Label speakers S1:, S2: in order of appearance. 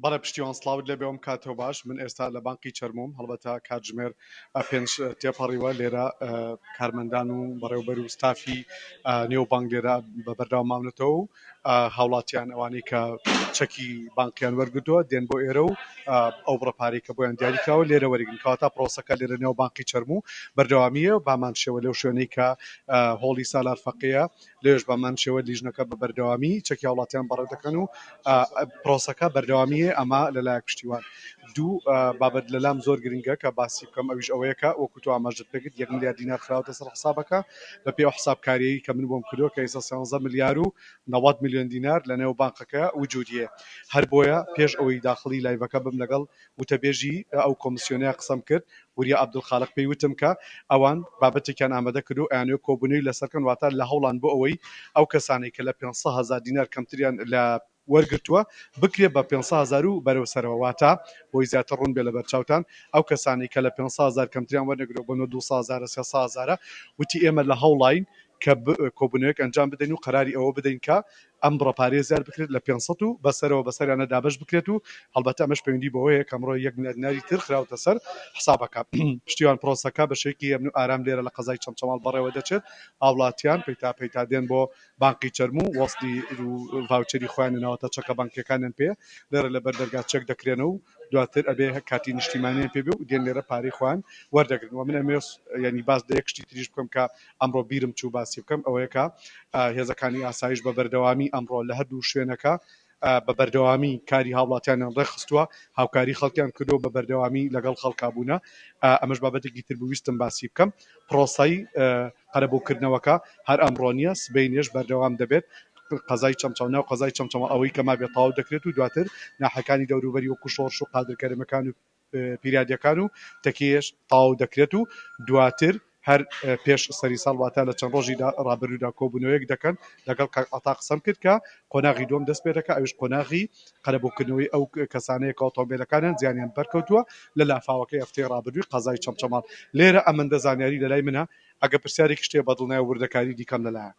S1: بەڵێ پشتیوان سڵاوت لێبێ ئەم کاتەو باش من ئێستا لە بانقی چەرمووم هەڵبەتە کاتژمێر پێنج تێپەڕیوە لێرە کارمەندان و بەڕێوبەر و ستافی نێو بانک لێرە بە بەردەوام ماونەتەوە و هاوڵاتیان ئەوانەی کە چەکی بانقیان وەرگرتووە دێن بۆ ئێرە و ئەو بڕە پارەی کە بۆیان دیاری کراوە لێرە وەرگن کەواتە پرۆسەکە لێرە نێو بانقی چەرموو بەردەوامیە بامان شێوە لەو شوێنەی کە هۆڵی سالار فەقێیە لەوێش بەمان شێوە لیژنەکە بە بەردەوامی چەکی هاوڵاتیان بەڕێ دەکەن و پرۆسەکە بەردەوامی هەیە ئەمە لەلایەک پشتیوان دوو بابەت لەلام زۆر گرنگە کە باسی بکەم ئەویش ئەوەیە کە وەکو تۆ ئاماژەت پێکرد یەک ملیار دینار خراوەتە سەر حسابەکە بە پێی ئەو حسابکاریەی کە من بۆم کردووە کە ئێستا 13 ملیار و 90 ملیۆن دینار لە نێو بانقەکە وجودی هەیە هەر بۆیە پێش ئەوەی داخڵی live ەکە بم لەگەڵ وتەبێژی ئەو کۆمسیۆنەیە قسەم کرد وریا عەبدولخالق پێی وتم کە ئەوان بابەتێکیان ئامادە کردوو ئەیانەوێت کۆبوونەوەی لەسەر کەن واتە لە هەوڵان بۆ ئەوەی ئەو کەسانەی کە لە 500 هەزار دینار کەمتریان لە وەرگرتووە بکرێت بە 500 هەزار و بەرەو سەرەوە واتە بۆی زیاتر ڕوون بێ لەبەر چاوتان ئەو کەسانەی کە لە 500 هەزار کەمتریان وەرنەگرتووە بۆ نۆ 200 هەزارە 300 هەزارە وتی ئێمە لە هەوڵاین کە کۆبوونەوەیەک ئەنجام بدەین و قەراری ئەوە بدەین کە ئەم بڕە پارەیە زیاد بکرێت لە 500 و بەسەرەوە بەسەریانە دابەش بکرێت و هەڵبەتە ئەمەش پەیوەندی بەوە هەیە کە ئەمڕۆ یەک ملیار دیناری تر خراوەتە سەر حسابەکە. پشتیوان پرۆسەکە بە شێوەیەکی هێمن و ئارام لێرە لە قەزای چەمچەماڵ بەڕێوە دەچێت، هاوڵاتیان پەیتا پەیتا دێن بۆ بانقی چەرموو وەسڵی و ڤاوچەری خۆیان ناوەتە چەکە بانکیەکانیان پێ لێرە لەبەر دەرگا چەک دەکرێنەوە و دواتر ئەبێ کارتی نیشتیمانیان پێ بێ و دێن لێرە پارەی خۆیان وەردەگرن و من ئەمەوێ یانی باس لە یەک شتی تریش بکەم کە ئەمڕۆ بیرم چوو باسی بکەم ئەوەیە کە هێزەکانی ئاسایش بە بەردەوامی ئەمڕۆ لە هەردوو شوێنەکە بە بەردەوامی کاری هاوڵاتیانیان ڕێکخستووە هاوکاری خەڵکیان کردووە بە بەردەوامی لەگەڵ خەڵکا بوونە ئەمەش بابەتێکی تر بوو ویستم باسی بکەم پرۆسەی قەرەبووکردنەوەکە هەر ئەمڕۆ نییە سبەینێش بەردەوام دەبێت قەزای چەمچەماڵ ناو قەزای چەمچەماڵ ئەوەی کە مابێت تەواو دەکرێت و دواتر ناحیەکانی دەوروبەری وەکو شۆڕش و قادرکەرەمەکان و پیرادیەکان و تەکیەش تەواو دەکرێت و دواتر هەر پێش سەری ساڵ واتە لە چەند ڕۆژی ڕابردوودا کۆبوونەوەیەک دەکەن لەگەڵ کاک عەتا قسەم کرد کە قۆناغی دووەم دەست پێ دەکات ئەویش قۆناغی قەرەبووکردنەوەی ئەو کەسانەیە کە ئۆتۆمبیلەکانیان زیانیان بەرکەوتووە لە لافاوەکەی هەفتەی ڕابردووی قەزای چەمچەماڵ لێرە ئەمەندە زانیاری لەلای منە ئەگە پرسیارێکیشت هەیە بەدڵنیای وردەکاری دیکەم لەلایە.